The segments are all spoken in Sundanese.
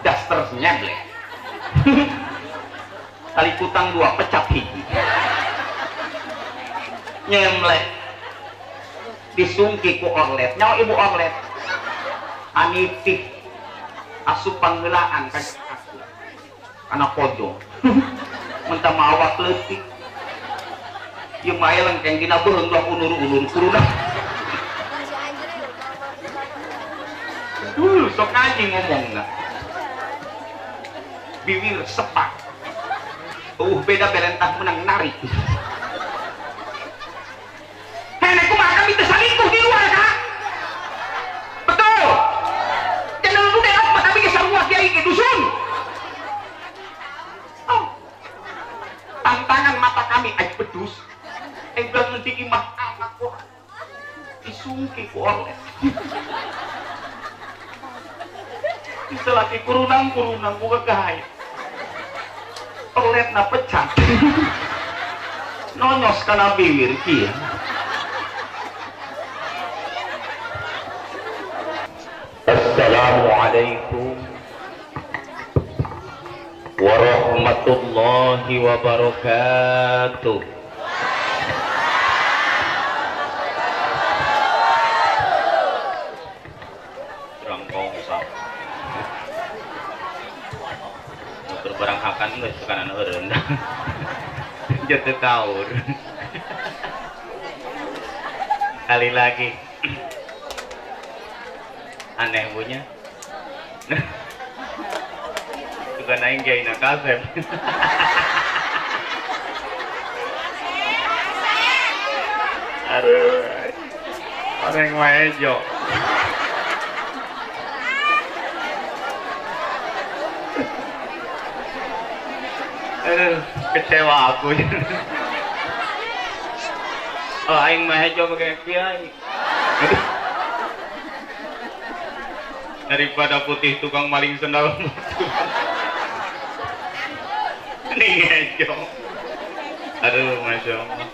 Daster nyeblek. Tali kutang dua pecat hiji. Nyemlek. Disungki ku orlet. Nyawa ibu orlet. Anitih asup panggelaan kan aku. Anak kodong. Mentah mawak leutik. Ieu mah aya lengkeng dina beuheung doang unur-unur kuruna. Sok anjing ngomongna. Bibir sepak. Beda berentah menang narik. Hene kumaha kami teu salingkuh di luar kak? Betul. Channel lu deh apa tapi geus sarua kiai ge dusun. Oh. Tantangan mata kami ai pedus. Bilang nanti imah anak kok disungki ku orlet. Bisa lagi kurunang-kurunang buka gahai. Orletna pecah. Nonyos kana bibir kieu. Assalamualaikum warahmatullahi wabarakatuh. Barang hakan geus kanan eureun. Jatuh taur. Kali lagi. Aneh punya. Juga naik kiai nakasep. Aduh. Orang maejo. Kecewa aku. Oh, aing mah hejo pakai kiai. Daripada putih tukang maling sendal. Ini hejo. Aduh, masya Allah.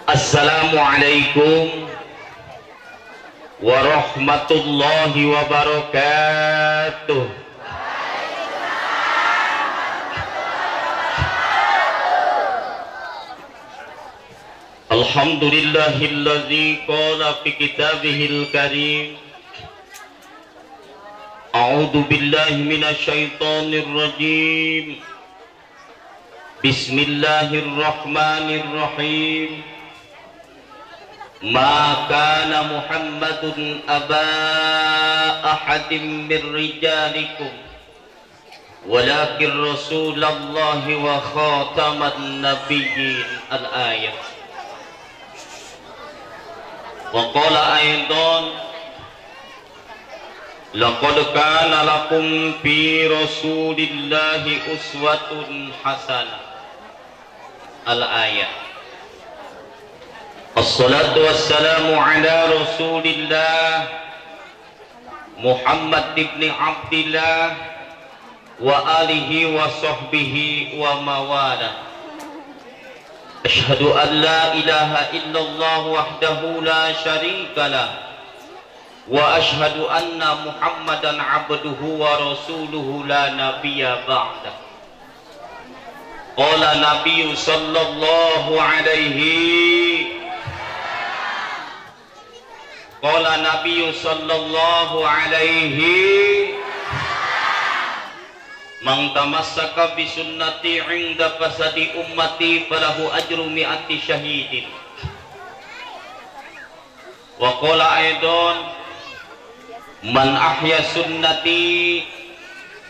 Assalamualaikum warahmatullahi wabarakatuh. Alhamdulillahilladzi qala fi kitabihil karim. A'udzu billahi minasyaitonir rajim. Bismillahirrahmanirrahim. Ma kana Muhammadun aba ahadin min rijalikum walakin Rasulullahi wa khataman nabiyyin. Al-ayah. Wa qala aidan laqad kana lakum fi rasulillahi uswatun hasanah. Al-ayah. Assalatu wassalamu ala rasulillah Muhammad ibn Abdillah wa alihi wa sahbihi wa mawalah. Asyhadu an la ilaha illallah wahdahu la syarika lah wa asyhadu anna Muhammadan abduhu wa rasuluhu la nabiyya ba'dah. Qala nabiyyu sallallahu alaihi Qala nabiyyu sallallahu alaihi man tamassaka bi sunnati 'inda fasadi ummati falahu ajru mi'ati syahidin. Wa qala aidan man ahya sunnati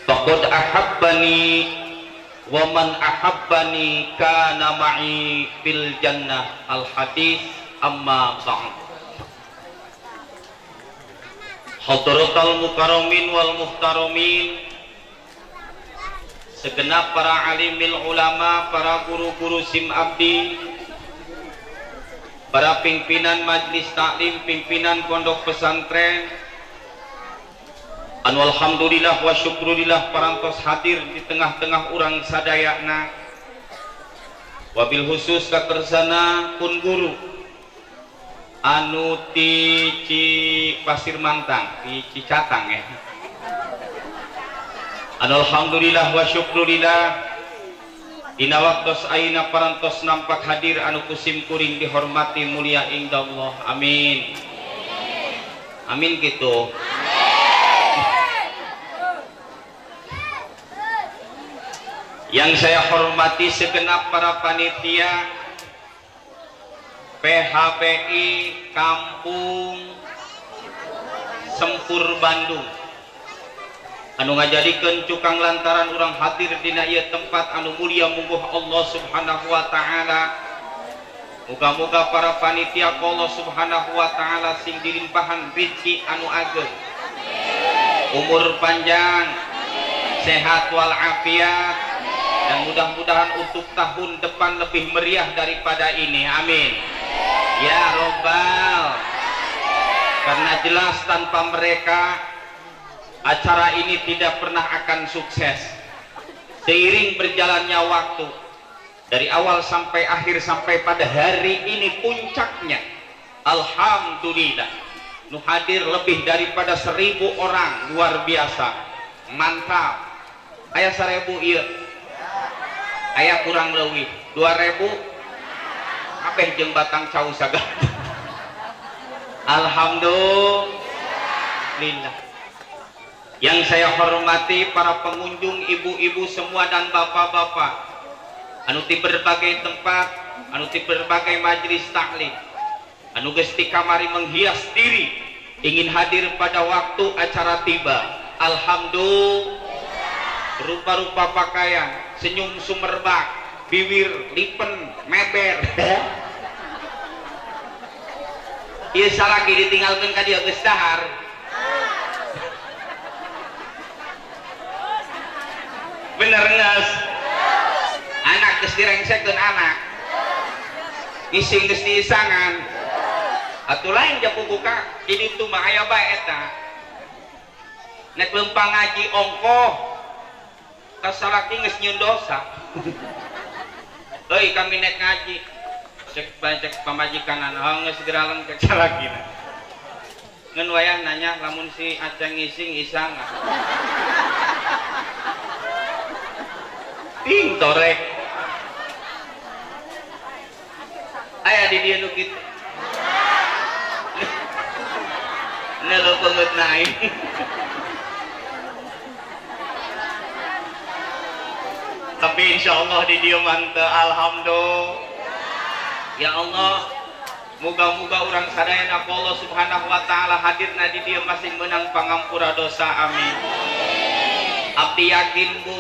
faqad ahabbani wa man ahabbani kana ma'i fil jannah. Al hadis. Amma ba'd. Hadratal mukarramin wal muhtaramin, segenap para alimil ulama, para guru-guru sim abdi, para pimpinan majlis taklim, pimpinan pondok pesantren, anu alhamdulillah wa syukrulillah parantos hadir di tengah-tengah urang sadayana, wabil khusus kakersana pun guru Anu ti Ci Pasir Mantang, di Cicatang ya. Alhamdulillah wa syukrulillah. Dina waktos ayeuna parantos nampak hadir anu kusim kuring dihormati mulia indallah. Amin. Amin gitu. Yang saya hormati segenap para panitia PHBI Kampung Sempur Bandung anu ngajadikeun cukang lantaran urang hadir dina ieu tempat anu mulia mungguh Allah Subhanahu wa taala. Muga-muga para panitia Allah Subhanahu wa taala sing dilimpahan rezeki anu ageng, umur panjang, sehat wal afiat, dan mudah-mudahan untuk tahun depan lebih meriah daripada ini. Amin ya robbal. Karena jelas tanpa mereka acara ini tidak pernah akan sukses. Seiring berjalannya waktu, dari awal sampai akhir sampai pada hari ini puncaknya, alhamdulillah nu hadir lebih daripada 1000 orang. Luar biasa, mantap. Aya 1000 ieu, aya kurang leuwih 2000 kabeh jeung batang cau sagala. Alhamdulillah. Yang saya hormati para pengunjung, ibu-ibu semua dan bapak-bapak anu di berbagai tempat, anu di berbagai majelis taklim, anu geus ti kamari menghias diri ingin hadir pada waktu acara tiba. Alhamdulillah. Rupa-rupa pakaian, senyum sumerbak, bibir lipen meber. Ieu salaki ditinggalkeun ka dieu geus dahar. Bener geus. Anak geus direngsekeun anak. Ngising geus diisangan. Atuh lain japu buka ini tuh mah aya bae eta. Nek leumpang ngaji ongkoh ka salaki geus nyieun dosa. Euy kami nek ngaji cek cek pamajikan anu geus geraleng cek salakina. Ngan wayah nanya lamun si Aceng ngising isang. Ting torek. Aya di dieu nu kitu. Nelo banget naik. Tapi insya Allah di dieu manteu, alhamdulillah. Ya Allah, moga-moga urang sadayana ku Allah Subhanahu wa taala hadirna di dieu masing meunang pangampura dosa. Amin. Abdi yakin Bu,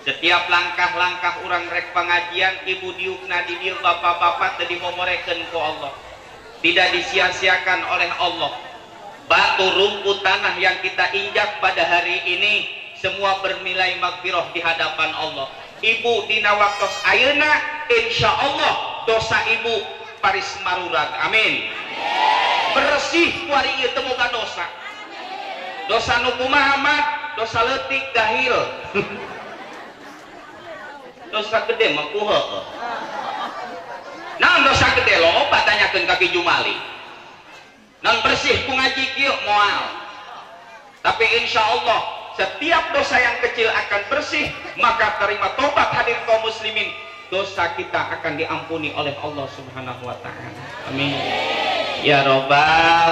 setiap langkah-langkah urang rek pengajian ibu diukna di dieu bapak-bapak teu dimomorekeun ku Allah. Tidak disia-siakan oleh Allah. Batu rumput tanah yang kita injak pada hari ini semua bernilai magfirah di hadapan Allah. Ibu dina waktos ayeuna insya Allah dosa ibu paris marurag. Amin. Bersih kuari ieu teu boga dosa. Dosa nu kumaha mah? Dosa leutik dahil. Dosa gede mah ku heueuh. Naon dosa gede loba tanyakeun ka Ki Jumali. Naon bersih ku ngaji kieu moal. Tapi insya Allah setiap dosa yang kecil akan bersih, maka terima tobat hadir kaum muslimin, dosa kita akan diampuni oleh Allah Subhanahu wa taala. Amin. Ya robbal.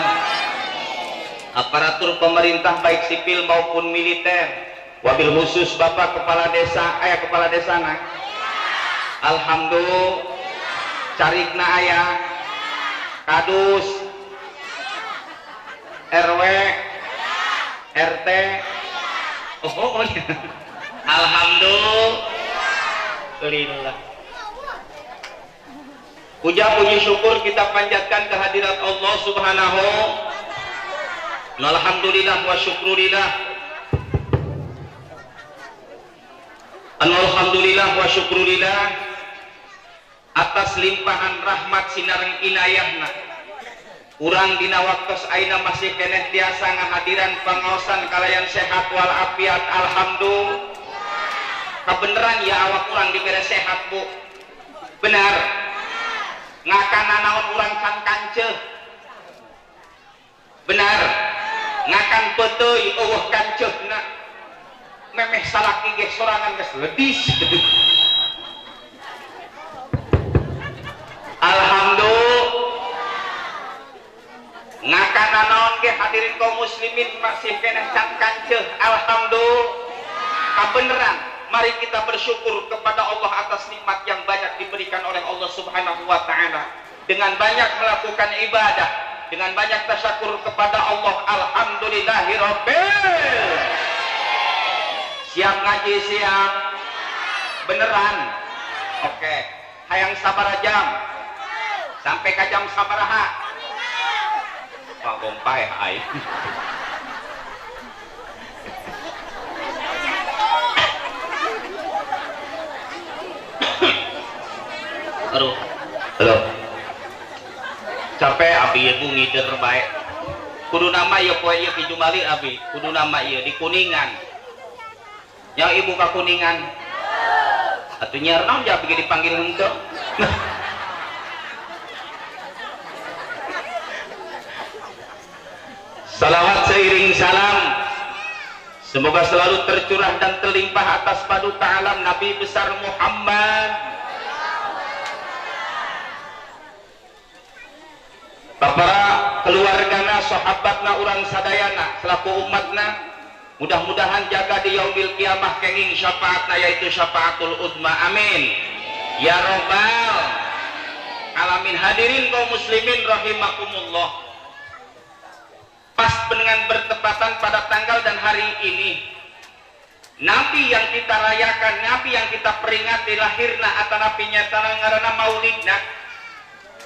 Aparatur pemerintah baik sipil maupun militer, wabil khusus Bapak Kepala Desa, ayah Kepala Desa nah. Alhamdulillah. Carikna ayah, kadus, RW, RT. Oh, oh, ya. Alhamdulillah. Puja puji syukur kita panjatkan kehadirat Allah Subhanahu. Alhamdulillah wa syukrulillah. Alhamdulillah wa syukrulillah atas limpahan rahmat sinareng inayahna. Urang dina waktos ayeuna masih keneh tiasa ngahadiran pangaosan kalayan sehat wal afiat. Alhamdulillah. Kabeneran ya awak urang dibere sehat Bu. Benar. Ngakana naon urang can kanceuh. Benar. Ngakan peuteuy eueuh kanceuhna. Memeh salaki ge sorangan geus ledis. Alhamdulillah. Ngakan naon ge hadirin kaum muslimin masih keneh can kanceuh. Alhamdulillah. Kabeneran. Mari kita bersyukur kepada Allah atas nikmat yang banyak diberikan oleh Allah Subhanahu wa taala. Dengan banyak melakukan ibadah, dengan banyak tasyakur kepada Allah. Alhamdulillahirabbil. Siap ngaji siap. Beneran. Oke. Hayang sabaraha jam? Sampai ka jam sabaraha? Pak gompae aing. Aduh, halo. Capek abi ibu ngider baik. Kudu nama ieu poe ieu Ki Jumali abi, kudu nama ieu di Kuningan. Yang ibu ka Kuningan. Atuh nyiar naon ja abi dipanggil henteu. Salawat seiring salam semoga selalu tercurah dan terlimpah atas paduka alam Nabi besar Muhammad. Para keluargana, sahabatna, urang sadayana selaku umatna, mudah-mudahan jaga di yaumil kiamah kenging syafaatna yaitu syafaatul uzma. Amin ya robbal alamin. Hadirin kaum muslimin rahimakumullah. Pas dengan bertepatan pada tanggal dan hari ini, Nabi yang kita rayakan, Nabi yang kita peringati lahirna atau nabi nyatana ngaranna maulidna,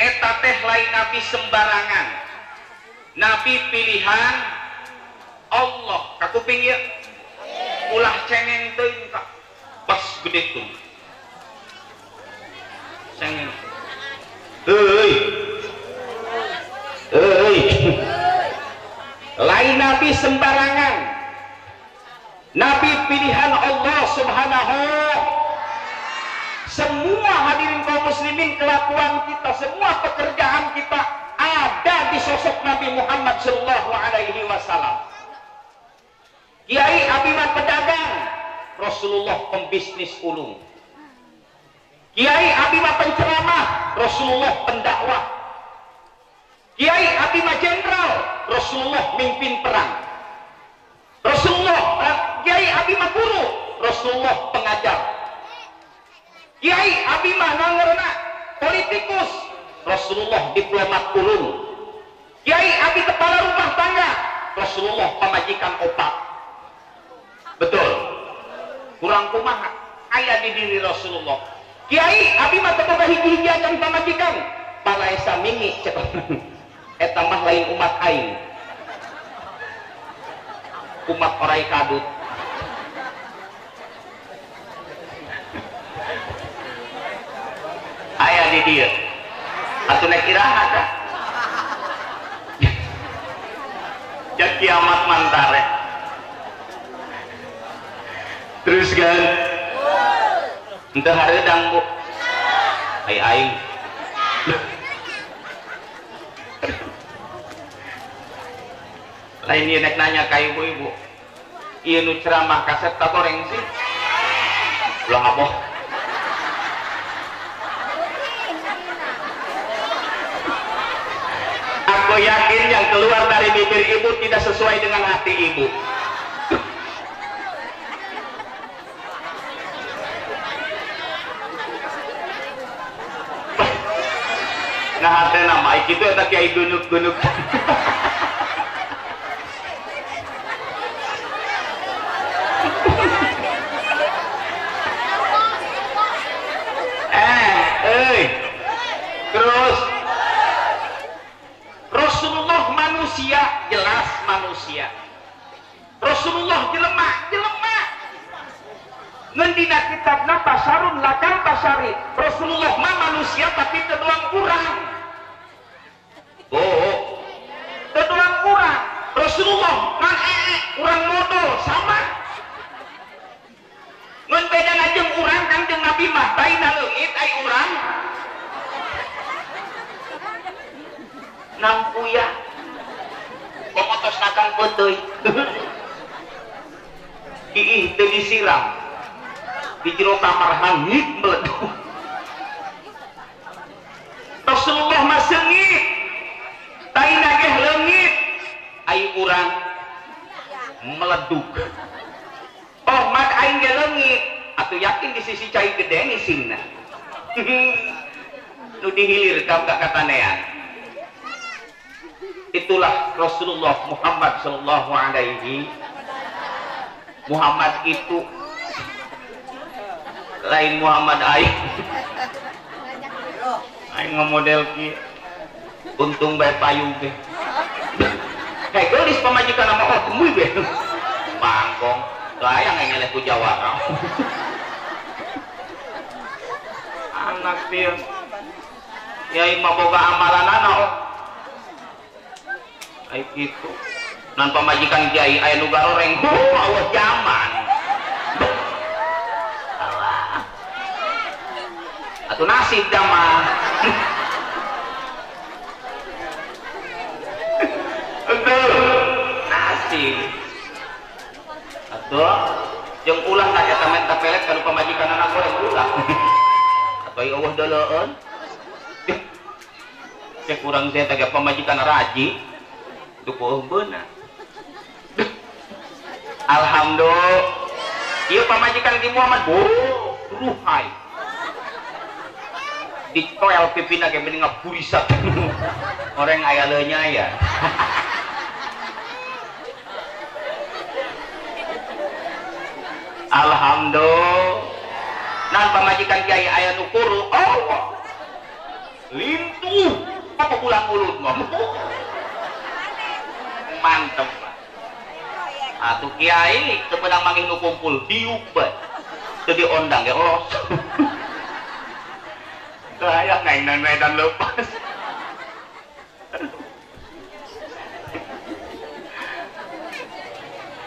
eta teh lain nabi sembarangan, nabi pilihan Allah. Kakuping ieu ulah cengeng teuing ka pas gede tuh cengeng. Heuy heuy, lain nabi sembarangan, nabi pilihan Allah Subhanahu. Semua hadirin kaum muslimin, kelakuan kita, semua pekerjaan kita ada di sosok Nabi Muhammad Shallallahu Alaihi Wasallam. Kiai Abiman pedagang, Rasulullah pembisnis ulung. Kiai Abiman penceramah, Rasulullah pendakwah. Kiai Abiman jenderal, Rasulullah mimpin perang. Rasulullah Kiai Abiman guru, Rasulullah pengajar. Kiai Abimah nangerna politikus, Rasulullah diplomat ulung. Kiai Abi kepala rumah tangga, Rasulullah pamajikan opat. Betul. Kurang kumaha aya di diri Rasulullah. Kiai Abi mah teu boga hiji-hijian jeung pamajikan, palaesa mimi cek. Eta mah lain umat aing. Umat orai kadut. Aya di dia atau naik iraha kah? Ya kiamat mantare. Terus kan entah hareudang bu ai aing. Lain ieu nek nanya ka ibu-ibu, ieu nu ceramah kaset ta goreng sih ulah ngaboh. Aku yakin yang keluar dari bibir ibu tidak sesuai dengan hati ibu. Nah, hati nama itu eta kiai gunuk-gunuk. Terus Rasulullah manusia, jelas manusia. Rasulullah jelema, jelema. Ngendina kitabna basarun lakal basari. Rasulullah mah manusia tapi teduang urang. Oh, teduang urang. Rasulullah ngan urang modal sama. Ngan bedana jeung urang Kangjeng Nabi mah taina leungit ai urang. Nampuya. peuteuy. Iih teu disiram. Di jero kamar hangit meleduk. Rasulullah mah seungit. Taina ge leungit. Ai urang meleduk. Oh, mat aing ge leungit. Atuh yakin di sisi cai gede ngisingna. Nu dihilir ka katanean. Itulah Rasulullah Muhammad sallallahu alaihi. Muhammad itu lain Muhammad aing. Aing ngemodel ki untung bae payu ge. Kayak geulis pamajikan sama oh gemuy be. Pangkong layang aing ngeleh ku jawara. Anak dia. Yai mah boga amalanana oh. Ai kitu. Nan pamajikan kiai aya nu garoreng, Allah zaman. Allah. Atuh nasib dah mah. Betul. Nasib. Atuh jeung ulah ka eta menta pelet kanu pamajikanana goreng ulah. Atuh ai eueuh deuleueun. Cek urang teh teh pamajikan raji. Dukuh beunang. Alhamdulillah. Ieu pamajikan Ki Muhammad ruhai. Ditoel pipina ge mending ngaburisat. Orang aya leunya ya. Alhamdulillah. Nan pamajikan kiai aya nu kuru, oh. Lintuh apa pulang mulut mah. Mantep. Atuh kiai teu meunang manggih nu kumpul diuk bae. Teu diondang ge los. Kayak naik dan medan lepas.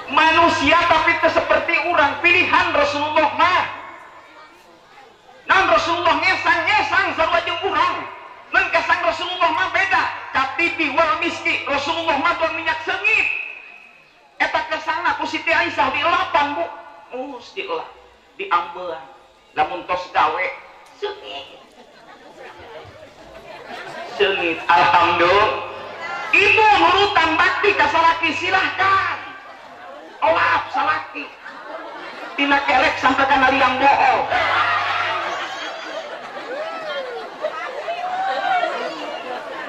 Manusia tapi teu seperti urang, pilihan Rasulullah mah. Nan Rasulullah ngesang-ngesang sarua jeung urang. Nan kesang Rasulullah mah beda. Katibi wal miski, Rasulullah mah tuang minyak seungit. Eta kesangna ku Siti Aisyah dielapan bu. Mus dielap, diambean. Lamun tos gawe seungit. Seungit, alhamdulillah. Ibu nurutan bakti ka salaki silahkan. Olap salaki. Tina kelek sampai kana liang bool.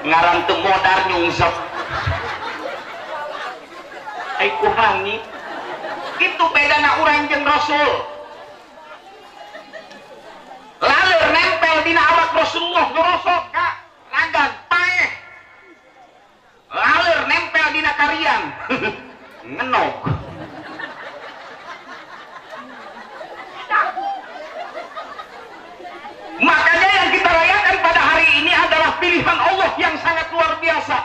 Ngaran teu modar nyungsep. Ai ku hangit. Itu bedana urang jeung Rasul. Laleur nempel dina awak Rasulullah gorosok ka ragan paeh. Laleur nempel dina kariang. Ngenog. Makanya yang kita rayakan pada hari ini adalah pilihan Allah yang sangat luar biasa.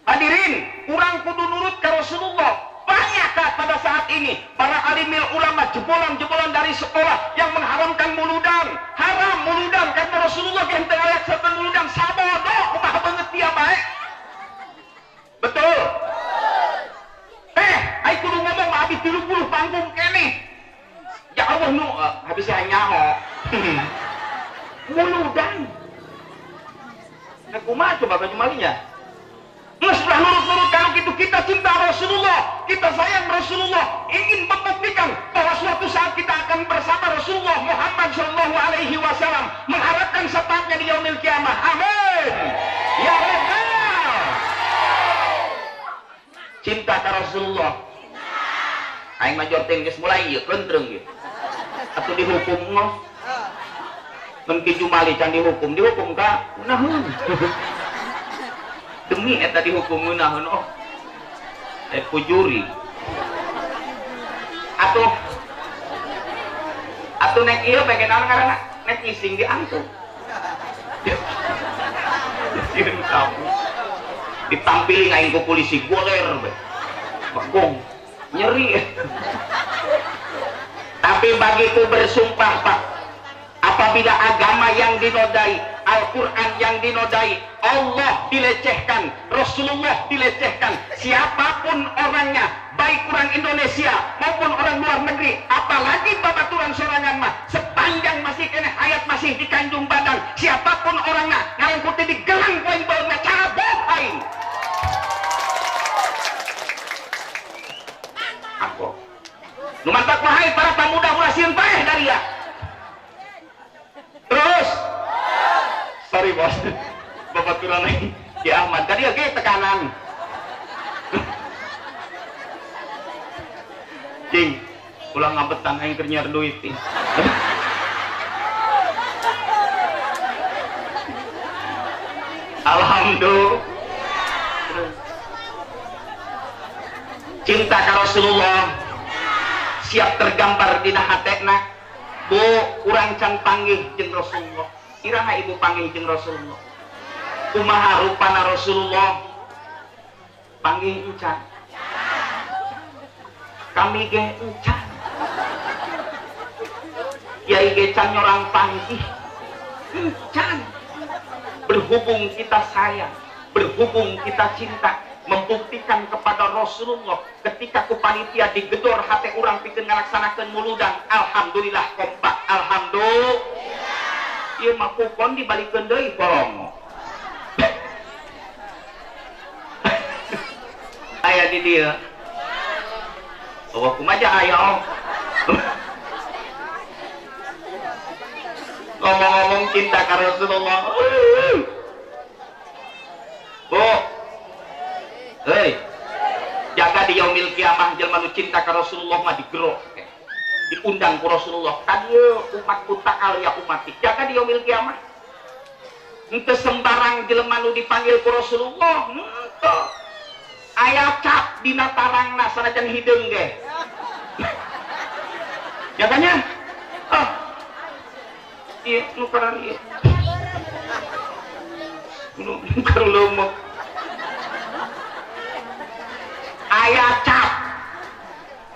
Hadirin, urang kudu nurut ke Rasulullah. Banyak Kak pada saat ini para alimil ulama jebolan-jebolan dari sekolah yang mengharamkan muludan. Haram muludan karena Rasulullah yang teu ngalaksanakeun muludan sabodo kumaha banget dia bae. Betul. Ai kudu ngomong mah habis 30 panggung keneh. Ya Allah nu habis saya nyaho. Muludan. Nah, kumaha coba baju malinya? Geus ulah nurut-nurut kalau gitu. Kita cinta Rasulullah, kita sayang Rasulullah, ingin membuktikan bahwa suatu saat kita akan bersama Rasulullah Muhammad sallallahu alaihi wasallam, mengharapkan syafaatnya di yaumil kiamah. Amin. Ya Rabbal. Cinta ka Rasulullah. Aing mah jorting geus mulai ieu keuntreng ieu. Atuh dihukum mah. Mun Ki Jumali can dihukum, dihukum ka ngeunaheun. Demi eta dihukum ngeunaheun oh. Ku juri. Atuh atuh nek ieu pengen naon ngaranna? Nek ngising diangkut. Sieun kamu. Ditampilin aing ku polisi goler be. Bagong nyeri. Tapi bagiku bersumpah Pak, apabila agama yang dinodai, Al-Quran yang dinodai, Allah dilecehkan, Rasulullah dilecehkan, siapapun orangnya, baik orang Indonesia maupun orang luar negeri, apalagi babaturan sorangan mah, sepanjang masih kena hayat masih di kandung badan, siapapun orangnya ngarangkuti digelang poin bauna cabut aing. Aku nu mantak wahai para pemuda ulah sieun paeh dari ya. Terus sorry bos, babaturan Ki Ahmad tadi oke tekanan. Cing, ulah ngabetan aing keur nyiar duit. Alhamdulillah. Cinta ka Rasulullah siap tergambar dina hatena. Bu, urang can panggih jeung Rasulullah. Iraha ibu panggih jeung Rasulullah? Kumaha rupana Rasulullah? Panggih encan. Kami ge encan. Kiai ge can nyorang panggih. Encan. Berhubung kita sayang, berhubung kita cinta, membuktikan kepada Rasulullah ketika ku panitia digedor hate urang pikeun ngalaksanakeun muludan, alhamdulillah kompak, alhamdulillah. Ieu mah kupon dibalikeun deui bolong. Aya di dieu. Oh, kumaha aya. Ngomong-ngomong cinta ka Rasulullah. Bu. Hei. Jaga di yaumil kiamah jelema nu cinta ka Rasulullah mah digerok. Diundang ku Rasulullah. Ka dieu umatku ta'al ya umati. Jaga di yaumil kiamah. Henteu sembarang jelema nu dipanggil ku Rasulullah, henteu. Aya cap dina tarangna sanajan hideung ge. Jaganya. Oh. Ieu nu karar ieu. Nu karuleumeuh. Aya cap.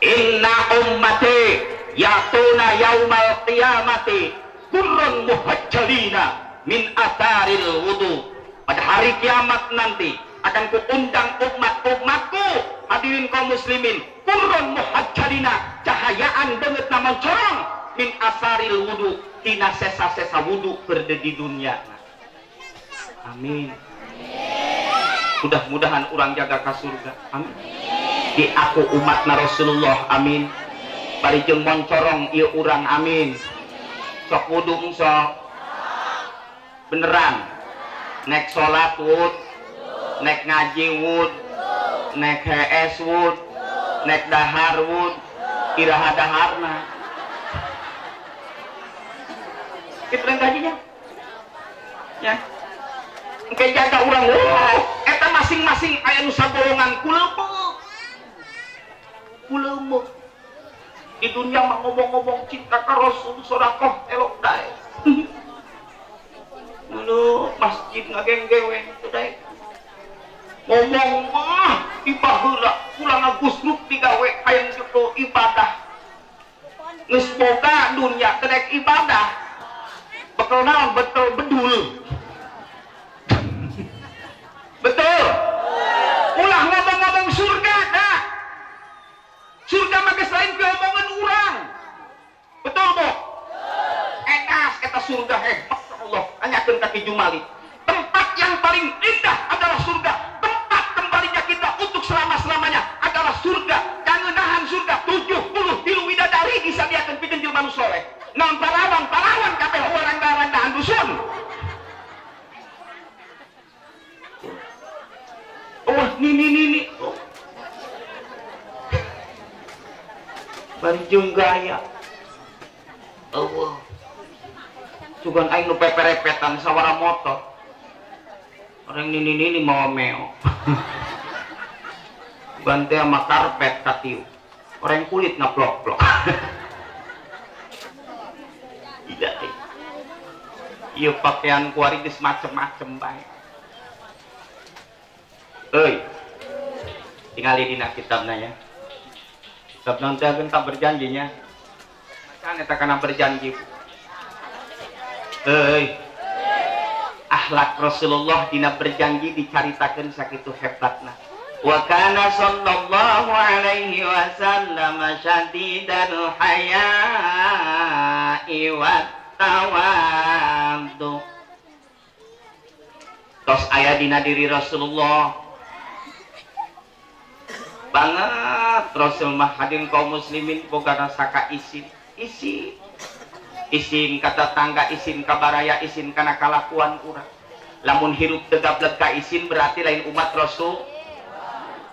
Inna ummati yatuna yaumal qiyamati kurrun muhajjalina min atharil wudu. Pada hari kiamat nanti akan kuundang umat-umatku, hadirin kaum muslimin, kurrun muhajjalina, cahayaan beungeut mencorong min asaril wudu, tina sesa-sesa wudu berde di dunia. Amin. Mudah-mudahan urang jaga ka surga. Amin. Di aku umatna Rasulullah. Amin. Bari jeung moncorong ieu urang. Amin. Sok wudu sok beneran. Nek salat wud, nek ngaji wud, nek HS wud, nek dahar wud, iraha daharna. Kitu gajinya. Ya. Engke jaga urang. Eta masing-masing aya nu sagolongan kuleumeuh. Kuleumeuh. Di dunia mah ngomong-ngomong cinta ka Rasul sedekah elok dae. Dulu masjid ngagenggeweng teu dae. Ngomong mah ibaheula ulah ngagusruk digawe hayang kitu ibadah. Geus boga dunia teu daek ibadah. Bekel naon betul bedul. Betul. Ulah ngomong-ngomong surga dah. Surga mah geus lain diomongan urang. Betul, Bu? Enas eta surga hebat Allah. Anyakeun ka Ki Jumali. Tempat yang paling indah adalah surga. Tempat kembalinya kita untuk selama-selamanya adalah surga. Kangeunahan surga 73 widadari disadiakeun pikeun jelema nu soleh. Naon parawan-parawan kabeh orang dahan dusun. Oh, nini nini. Oh. Bari jeung gaya. Allah. Sugan aing nu peperepetan sawara motor. Orang nini nini mau meo. Bante sama karpet katiu. Orang kulit ngaplok-plok. Tidak. Ieu pakaian kuari geus macem-macem bae. Euy. Tingali dina kitabna ya. Kitab nanti akan tak berjanjinya. Macan eta kana berjanji. Euy. Akhlak Rasulullah dina berjanji dicaritakeun sakitu hebatna. Wa kana sallallahu alaihi wasallam syadidal haya'i wat tawaddu. Tos aya dina diri Rasulullah banget. Rasul mah hadin kaum muslimin boga rasa ka isin, isin isin ka tetangga, isin ka baraya, isin kana kalakuan urang. Lamun hirup teu gableg ka isin berarti lain umat Rasul.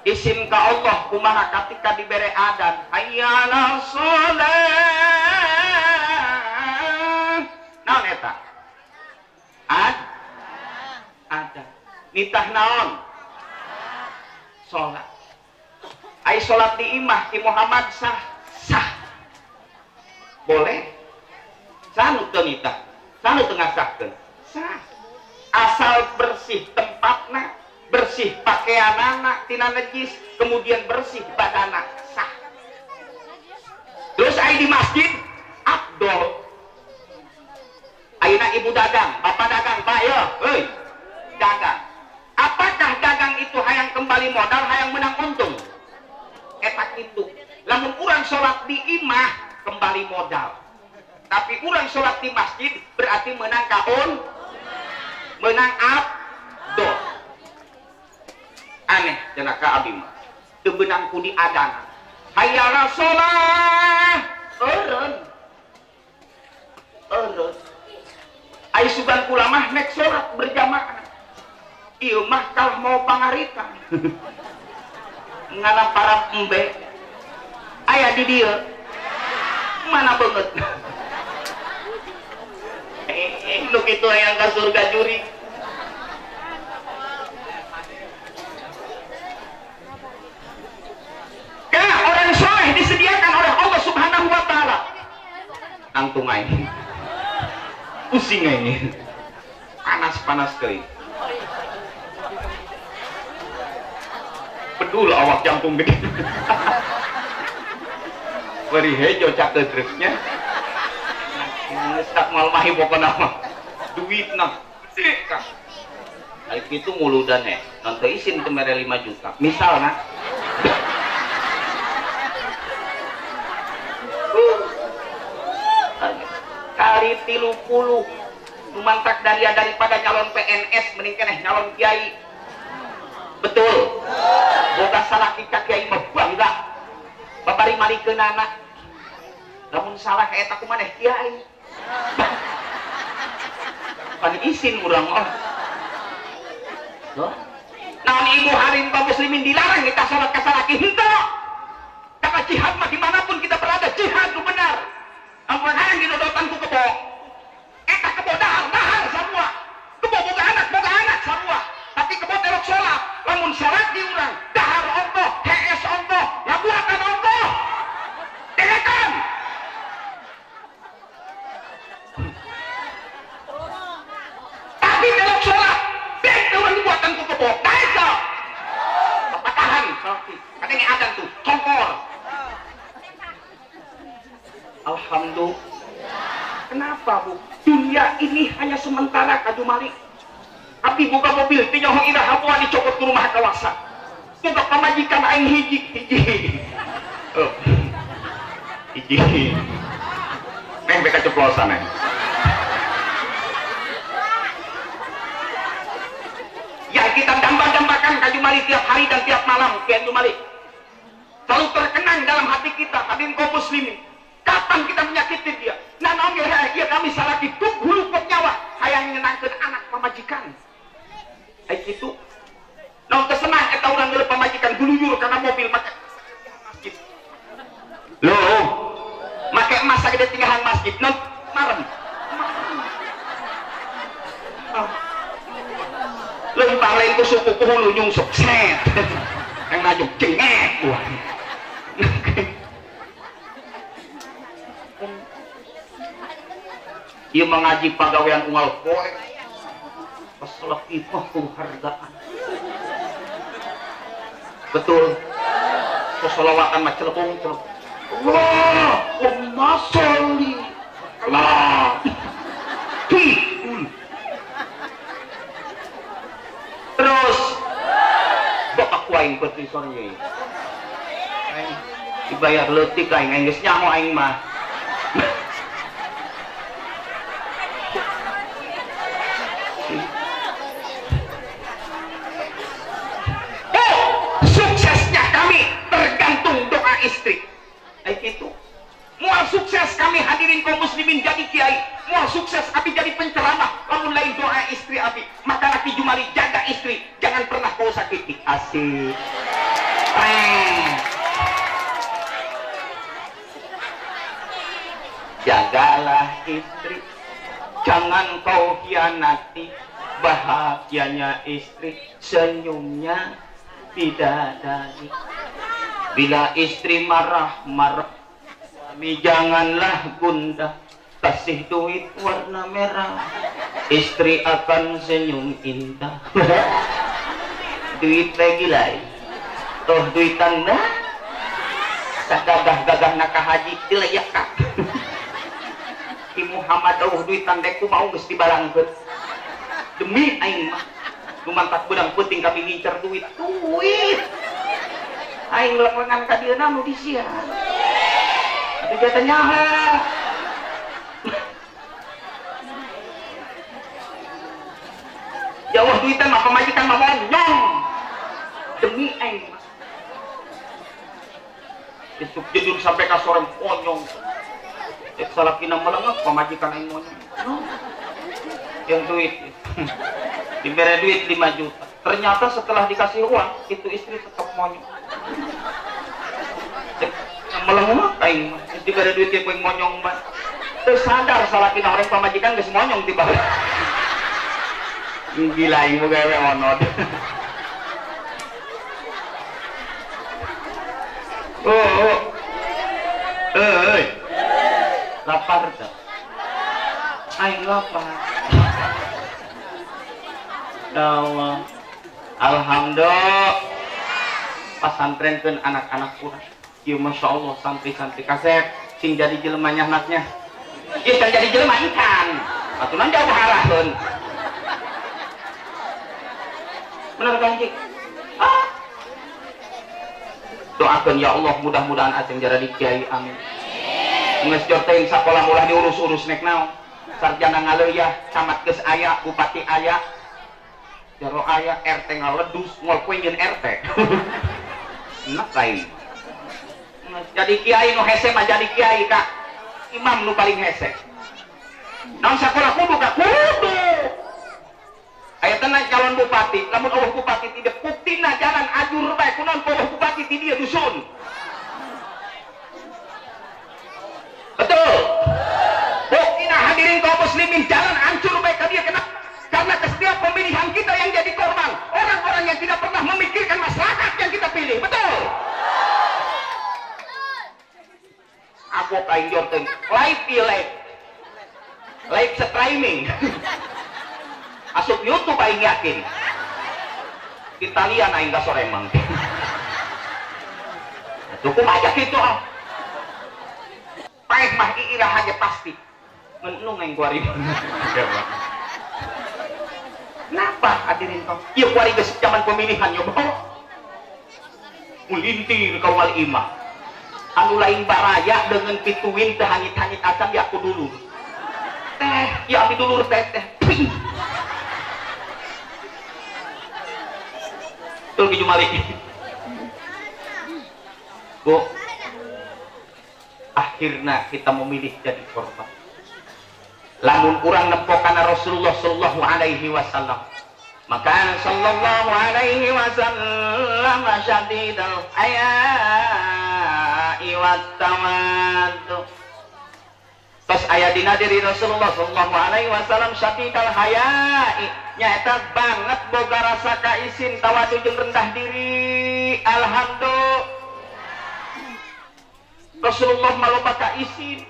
Isin ka Allah kumaha katika dibere adan hayya 'alas shalah. Naon eta? Ad adan. Nitah naon? Salat. Ai salat di imah Ki Muhammad sah sah. Boleh. Sanu teu nitah, sanu teu ngasahkeun. Sah. Asal bersih tempatna, bersih pakaianana tina najis, kemudian bersih badana, sah. Terus ai di masjid abdol. Ayeuna ibu dagang, bapak dagang, pak yo, heuy, dagang. Apakah dagang itu hayang kembali modal, hayang menang untung? Eta kitu. Lamun urang salat di imah kembali modal. Tapi urang salat di masjid berarti menang kaun, menang abdol. Aneh cenah ka abdi mah. Teu beunang ku diadana. Hayya 'alas shalah. Eureun. Eureun. Ai sugan kula mah nek salat berjamaah. Ieu mah kalah mau pangaritan. Ngana para embe. Aya di dieu. Mana beungeut. Nu kitu hayang ka surga juri. Karena orang soleh disediakan oleh Allah Subhanahu wa Ta'ala. Angtung aing. Pusing aing. Panas-panas kali. Pedul awak jangkung gede. Beri hejo caket terusnya. Ngesak mal mahi pokona mah. Duitna gede kah. Ai kitu muludan eh. Nanti isin teu mere 5 juta. Misalna kali 30 lumantak dari daripada nyalon PNS mending keneh nyalon kiai. Betul. Boga salaki ka kiai mah bangga. Babari malikeunana. Lamun salah eta ku maneh kiai. Pan isin urang mah. Loh. Naon ibu harim kaum muslimin dilarang kita salat ka salaki henteu. Karena jihad mah dimanapun kita berada jihad nu benar. Ampun hayang dinodotan ku kebo. Eta kebo dahar, dahar sarua. Kebo boga anak sarua. Tapi kebo terok salat. Lamun salat di urang, dahar ongkoh, hees ongkoh, labuatan ongkoh. Dengekan. Tapi terok salat, dek urang dibuatan ku kebo. Daek teu. Patahan salaki. Katanya adan tuh, congkor. Alhamdulillah. Kenapa bu? Dunia ini hanya sementara kajumali. Abi buka mobil, tinyohong irah hapuan dicopot ke rumah kawasa. Buka pamajikan aing hiji hiji. Oh. Hiji. Neng beka ceplosan neng. Ya kita damba-dambakan kajumali tiap hari dan tiap malam kajumali. Selalu terkenang dalam hati kita, hadirin kaum muslimin. Kapan kita menyakiti dia? Nah, naon ge ieu kami salaki tuk hulu pok nyawa hayang nyenangkeun anak pamajikan. Ai kitu. Naon teu senang eta urang geuleuh pamajikan guluyur kana mobil make masjid. Loh, make emas sagede tinggahan masjid, naon marem. Leumpang lain ku suku ku hulu nyungsep set. Yang najuk cenget wah. Ia mengaji pagawean unggal poe. Peselak ipah penghargaan. Betul. Pesolawatan mah celebong celebong. Allahumma sholli ala. aing fadlison ye. Aing dibayar leutik aing, aing geus nyaho aing mah. Oh, suksesnya kami tergantung doa istri. Kayak gitu. Mual sukses kami hadirin kaum muslimin jadi kiai, mual sukses abi jadi penceramah, lamun lain doa istri abi. Maka laki Jumali jaga istri, jangan pernah kau sakiti. Asik. Jagalah istri, jangan kau hianati. Bahagianya istri, senyumnya bidadari. Bila istri marah-marah, kami janganlah gundah, kasih duit warna merah, istri akan senyum indah. Duit lagi lah, toh duitan dah, gagah-gagah nakah haji dilayak kak. Ki Muhammad oh duitan deku mau geus dibalangkeun. Demi aing mah, lumantak bedang peuting kami ngincer duit, duit. Aing lengan ka dieuna nu disian. Atuh jatah nyaho. Jauh duitan mah pamajikan mah monyong. Demi aing mah. Besok jujur sampai ka sore monyong. Cek salakina melengak pamajikan aing monyong. No. Yang duit. Diberi duit 5 juta. Ternyata setelah dikasih uang, itu istri tetap monyong. Melengak aing mah. Diberi duit yang monyong mah. Terus sadar salakina orang pamajikan geus monyong tiba. Gila aing boga ewe onod. Oh. Eh. Lapar dah. Aing lapar. Allah. Alhamdulillah. Pasantrenkeun anak-anak urang. Ieu Masya Allah santri-santri kasep sing jadi jelema nyahnaknya. Ieu can jadi jelema ikan. Aturan jauh haraheun. Bener kan Cik? Ah. Doakeun ya Allah mudah-mudahan aceng jadi kiai amin. Geus jorteun sakola ulah diurus-urus nek naon. Sarjana ngaleuyah, camat geus aya, bupati aya. Jaro aya, RT ngaledus, ngol kowe nyeun RT. Enak lain. Jadi kiai nu hese mah jadi kiai kak. Imam nu paling hese. Naon sakola kudu kak? Kudu. Aya tenang calon bupati, lamun eueuh bupati tidak buktina jalan ajur bae kunaon eueuh bupati ti dieu dusun. Betul. Buktina hadirin kaum muslimin jalan hancur bae ka dieu kenapa? Karena setiap pemilihan kita yang jadi korban orang-orang yang tidak pernah memikirkan masyarakat yang kita pilih. Betul. Aku kain jorten live live live streaming. Asup YouTube aing yakin. Italian aing gak soremang. Cukup aja gitu ah. Paeh mah iirah aja pasti. Menung aing kuari. Kenapa hadirin kau? Ieu kuari geus zaman pemilihan yo bawa. Mulintir kau wal imah. Anu lain baraya dengan pituin teh hangit-hangit acan ya aku dulu. Teh, ya abi dulur teh teh. Betul Ki Jumali. Bu, akhirnya kita memilih jadi korban. Lamun urang nempo kana Rasulullah sallallahu alaihi wasallam, maka sallallahu alaihi wasallam syadidal haya'i wat tawaddu. Tos aya dina diri Rasulullah sallallahu alaihi wasallam syadidal haya'i, nyaeta banget boga rasa kaisin tawadu jeung rendah diri. Alhamdulillah Rasulullah maloba kaisin.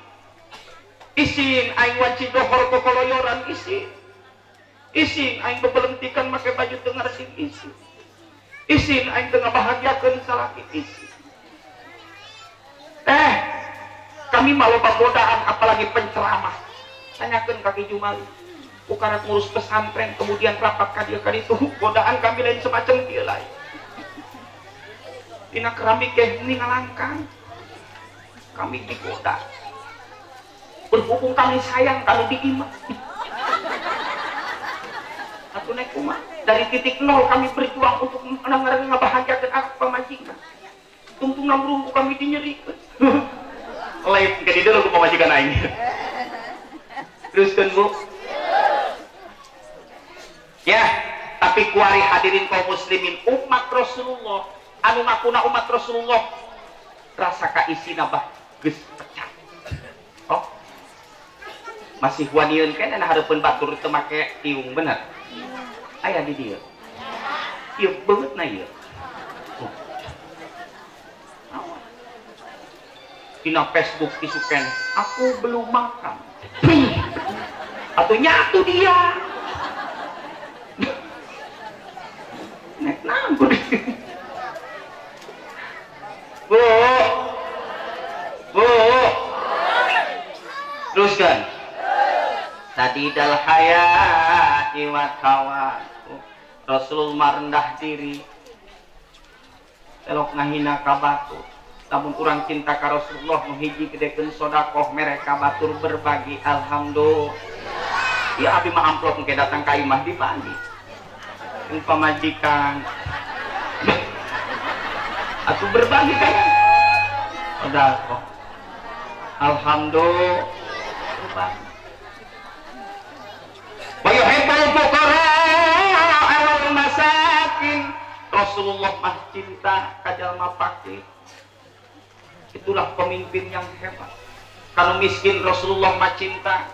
Isin aing wanci dohor kokoloyoran isin. Isin aing bebelentikan make baju teu ngaresing isin. Isin aing teu ngabahagiakeun salaki isin. Kami maloba godaan apalagi penceramah. Tanyakeun ka Ki Jumali. Ukarat ngurus pesantren kemudian rapat ka dieu ka ditu, godaan kami lain semacam kieu lain. Dina keramik ge ini ngalangkang. Kami digoda. Berhubung kami sayang kalau diimah. Atuh nek kumaha? Dari titik nol kami berjuang untuk ngabahagiakeun pamajikan. Tungtung namruh kami dinyerikeun. Lain ke di dulu ku pamajikan aing. Teruskeun Bu. Ya, tapi kuari hadirin kaum muslimin umat Rasulullah, anu ngakuna umat Rasulullah rasa kaisina bah geus pecah. Oh. Masih waniun keneh na hareupeun batur teu make tiung bener. Aya di dieu. Ieu beungeutna ieu. Oh. Dina Facebook isuken, aku belum makan. Atau nyatu dia. Nek naon Bu. Bu. Bu. Teruskan. Sadidal hayati wa tawadu. Rasul merendah diri. Elok ngahina ka batur. Lamun urang cinta ka Rasulullah nu hiji gedekeun sedekah mere ka batur berbagi alhamdulillah. Ieu abi mah amplop engke datang ka imah dibagi. Jeung pamajikan. Atuh berbagi kan. Sedekah. Alhamdulillah. Wa yuhibbul fuqara wal masakin. Rasulullah mah cinta ka jalma fakir. Itulah pemimpin yang hebat. Kalau miskin Rasulullah mah cinta.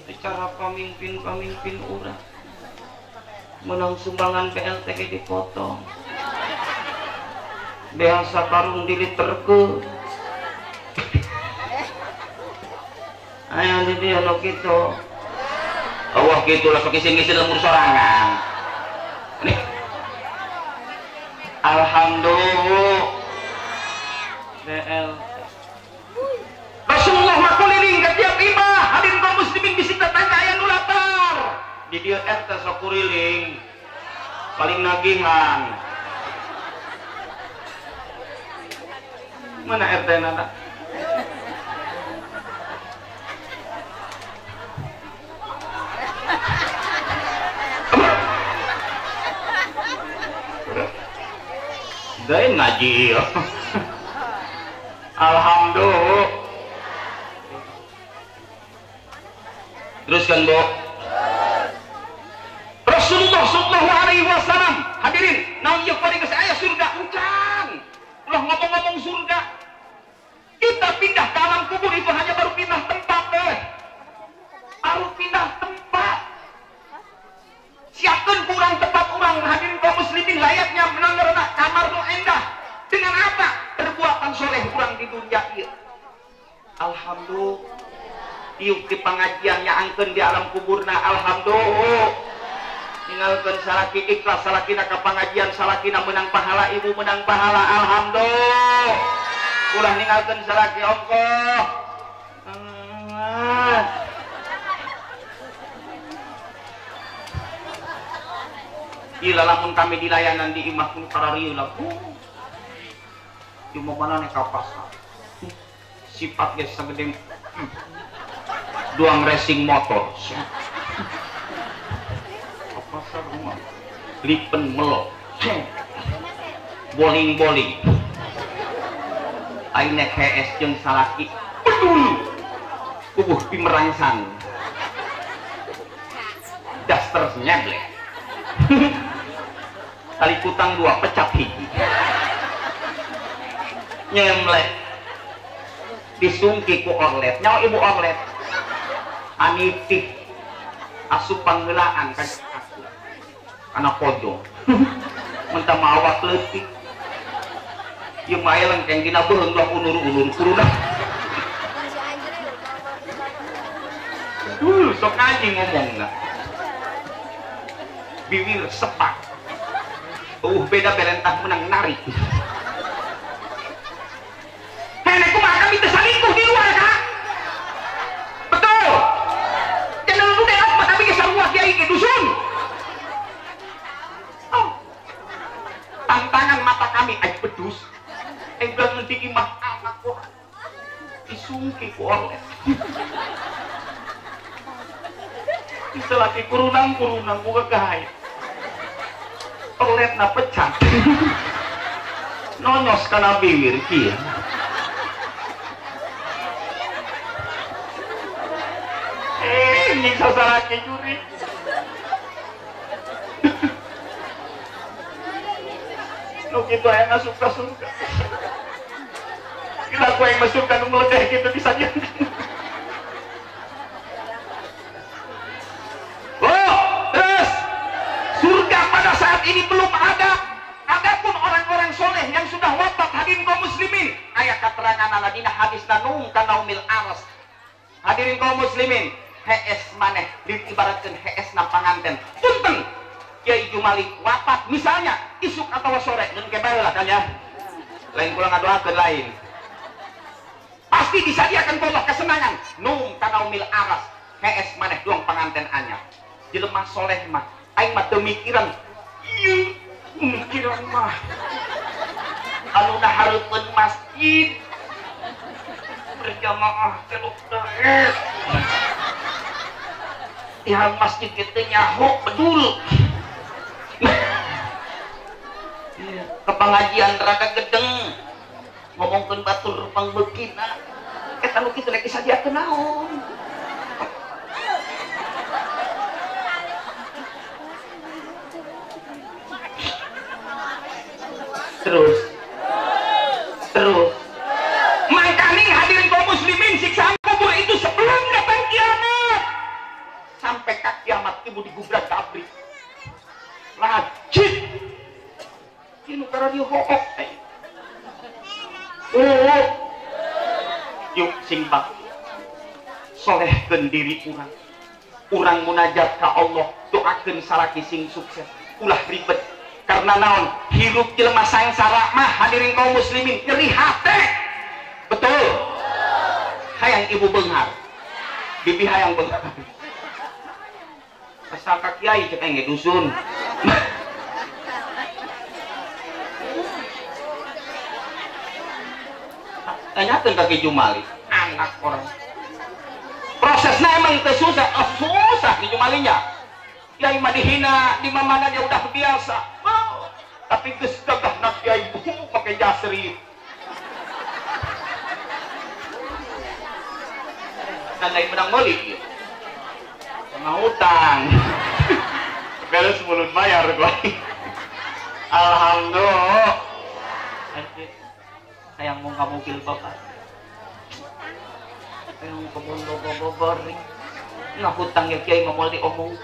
Secara pemimpin-pemimpin urang menang sumbangan BLT dipotong. Biasa karung diliterkeun. Aya di dieu nu kitu. Allah gitu lah sok isin-isin lemur sorangan. Nih. Alhamdulillah. BLT. Rasulullah mah kuliling ka tiap imah, hadirin kaum muslimin bisi tetangga aya nu lapar. Di dieu eta sok kuriling. Paling nagihan. Mana RT nana? Dain ngaji ya. Alhamdulillah. Teruskan Bu. Rasulullah sallallahu alaihi wasallam hadirin, naon ieu paling geus aya surga encan. Ulah ngomong-ngomong surga. Kita pindah ke alam kubur itu hanya baru pindah tempat deh. Baru pindah tempat. Siapkan kurang tempat orang hadirin kaum muslimin layaknya menang kamar nu endah. Dengan apa? Perbuatan soleh kurang di dunia ieu. Alhamdulillah. Diuk di pengajiannya angkeun di alam kuburna alhamdulillah. Ninggalkeun salaki ikhlas salakina ka pengajian salakina menang pahala ibu menang pahala alhamdulillah. Ulah ninggalkeun salaki ongkoh. Ila lamun kami dilayanan di imah pun kararieu lah. Di mana nek ka pasar. Sifat ge sagede duang racing motor. Ka pasar rumah. Lipen melok. Boling-boling. Aing nek HS jeung salaki. Bedul. Kubuh pimerangsang. Daster nyeblek. Tali kutang dua pecat hiji. Nyemlek. Disungki ku orlet. Nyawa ibu orlet. Anitih asup panggelaan kan aku. Anak pojok. Mentah mawak leutik. Ieu mah aya lengkeng dina beuheung doang unur-unur kuruna. Sok ngaji ngomongna. Bibir sepak. Beda berentah menang narik. Hene kumaha kami teu salingkuh di luar kak? Betul. Channel nu teh apa kami geus sarua kiai ge dusun. Oh. Tantangan mata kami ai pedus. Disungki ku orlet. Salaki kurunang-kurunang buka kahai. Orletna pecah. Nonyos kana bibir kieu. Nyiksa salaki juri. Nu kitu aya ngasup ka surga. Kira ku yang masuk ka nu meledeh kitu bisa jadi. Oh, terus surga pada saat ini belum ada. Adapun orang-orang soleh yang sudah wafat hadirin kaum muslimin, aya katerangan dina hadis nung kanaumil aras. Hadirin kaum muslimin, hees maneh diibaratkeun hees na panganten. Punten Kiai Jumali wafat misalnya isuk atau sore ngeun ke bae lah kan ya. Lain kula ngadoakeun lain. Pasti disadiakan Allah kesenangan. Nung kanaumil aras, hees maneh duang panganten anyar. Jelema soleh mah aing mah teu mikiran ieu mikiran mah anu hareupeun masjid berjamaah teluk daek tihang masjid kitu nyaho bedul. Ke pengajian rada gedeng ngomongkeun batur pangbeukina eta nu kitu rek disadiakeun naon. Terus terus makanya hadirin kaum muslimin, siksaan kubur itu sebelum datang kiamat. Sampai ke kiamat ibu digubrak kabri rajin ini karena dihook. Oh, yuk simbang solehkeun diri urang, urang munajat ka Allah, doakeun salaki sing sukses, ulah ribet. Karena naon hirup jelema sangsara mah hadirin kaum muslimin nyeri hate. Betul. Hayang ibu beunghar, bibi hayang beunghar. Asal ka kiai cek aing ge dusun. Tanyakeun ka Ki Jumali, anak orang. Prosesnya emang teu susah, oh, susah Ki Jumalinya. Kiai mah dihina, di mana dia udah biasa. Oh, tapi geus gagah nak kiai pakai jasri. Dan lain menang meuli ieu. Sama hutang. Beres mulut bayar gua. Alhamdulillah. Sayang mau ka mobil bapak. Sayang kebun bapak baring. Nah hutang ya kiai mah moal diomong.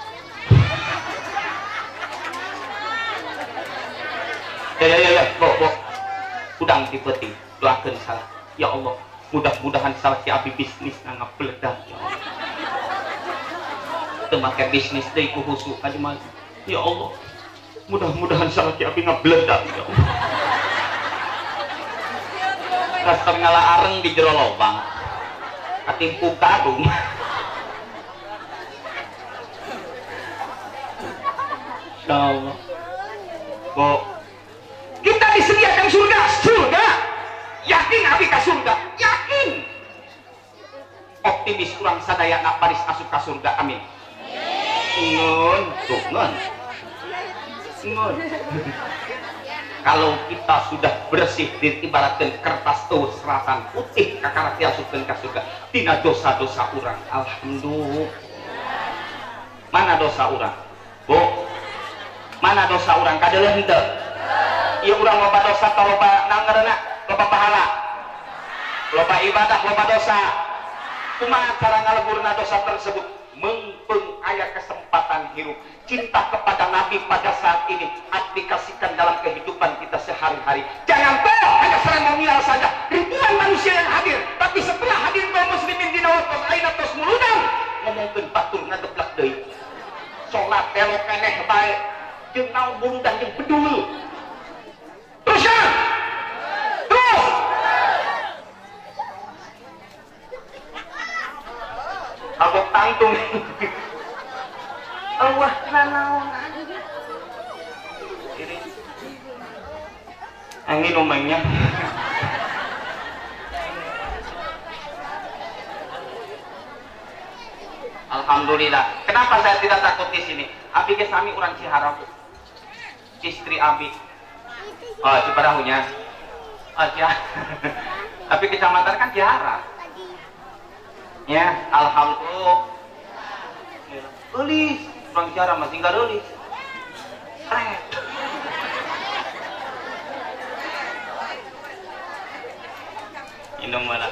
Ya ya ya, bo bo. Udang ti peuting, doakeun salah. Ya Allah, mudah-mudahan salah si abi bisnis ngabeledak ya Allah. Teu make bisnis deui ku husu ka jelema. Ya Allah, mudah-mudahan salah si abi ngabeledak ya Allah. Kasar ngala areng di jero lobang. Katimpu karung. Insyaallah. Bo, kita disediakan surga, surga. Yakin abi ka surga, yakin. Optimis urang sadayana baris asup ka surga, amin. Ngun, tuh ngun. Ngun. Kalau kita sudah bersih diibaratkan kertas tuh seratan putih kakara diasupkeun ka surga tina dosa-dosa urang. Alhamdulillah. Mana dosa urang? Bu, mana dosa urang? Kadeuleuh henteu? Ieu urang loba dosa atau loba nangeurna? Loba pahala, loba ibadah, loba dosa. Kumaha cara ngaleburna dosa tersebut? Mengpeng aya kesempatan hirup. Cinta kepada Nabi pada saat ini aplikasikan dalam kehidupan kita sehari-hari. Jangan toh hanya seremonial saja. Ribuan manusia yang hadir, tapi setelah hadir kaum muslimin dina waktos ayeuna tos muludan ngomongkeun batur ngageblak deui. Salat elok keneh bae jeung naon muludan jeung bedul. Terus ya? Terus. Abok tangtung. Allah nanaon. Angin omangnya. Alhamdulillah. Kenapa saya tidak takut di sini? Abi ge sami urang Cihara, Bu. Istri abi. Oh, Ciparahunya. Oh, Cihara. Tapi kecamatan kan Cihara. Ya, alhamdulillah. Eulis, urang Cihara masih enggak eulis. Keren. Minum mana?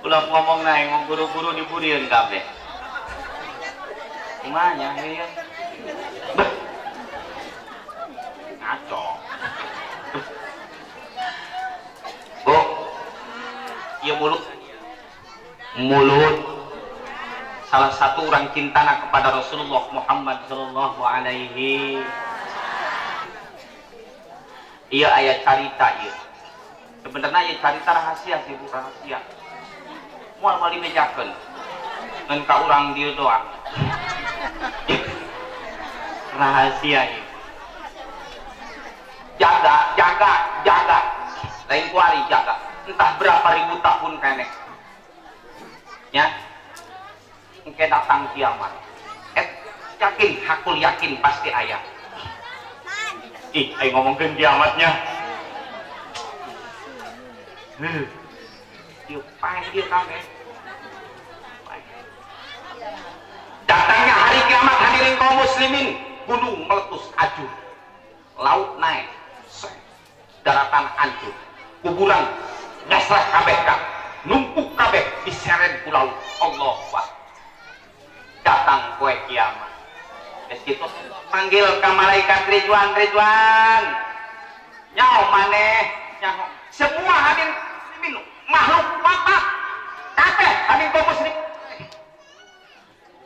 Ulah ngomong naik, ngomong guru-guru diburian kabeh. Kumaha nya ieu? Beh. Ngaco. Bu. Ieu mulut. Mulut salah satu orang cintana kepada Rasulullah Muhammad sallallahu alaihi. Ieu aya carita ieu. Sebenarnya ieu carita rahasia sih, bu, rahasia. Moal moal dibejakeun. Ngan ka urang dieu doang. Rahasia ieu. Jaga, jaga, jaga. Lain kuari jaga. Entah berapa ribu tahun keneh. Ya. Engke datang kiamat. Yakin, hakul yakin pasti aya. Ih, ayo ngomongkeun kiamatnya. Dia paeh dia kabeh. Datangnya hari kiamat hadirin kaum muslimin, gunung meletus ajur, laut naik, daratan hancur, kuburan nyasrah kabeh kang, numpuk kabeh diseret ku laut. Allah Akbar. Datang koe kiamat. Geus kitu panggil ka malaikat Ridwan, Ridwan. Nyaho maneh, nyaho. Semua hadirin muslimin, makhluk wafat kabeh hadirin kaum muslimin.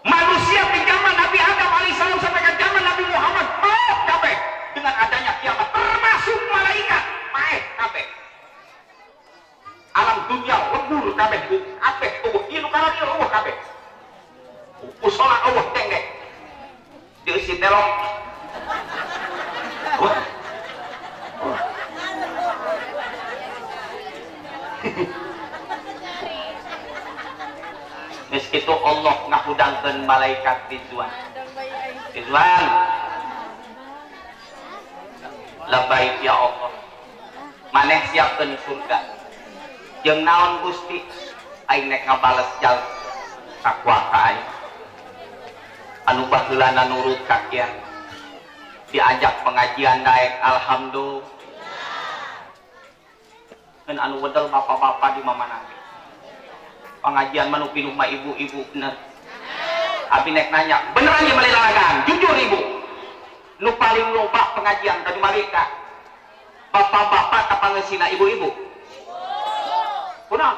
Manusia di zaman Nabi Adam alaihissalam sampai ke zaman Nabi Muhammad maut kabeh dengan adanya kiamat, termasuk malaikat paeh kabeh. Alam dunia lebur kabeh, kabeh eueuh ieu nu kararieu eueuh kabeh. Usola eueuh dengdek. Dieusi telok. Wah. Geus kitu Allah ngahudangkeun malaikat Ridwan. Ridwan. Labbaik ya Allah. Maneh siapkeun surga. Jeung naon Gusti? Aing nek ngabales jal takwa ka aing. Anu baheulana nurut ka kiai. Diajak pengajian daek alhamdulillah. Kan anu wedel bapak-bapak di mamana. Pengajian mah nu pinuh mah ibu-ibu bener. Abi nek nanya, beneran ieu mah lalagan? Jujur ibu. Nu paling loba pengajian tadi malika. Bapak-bapak kapangeusina ibu-ibu. Kunaon?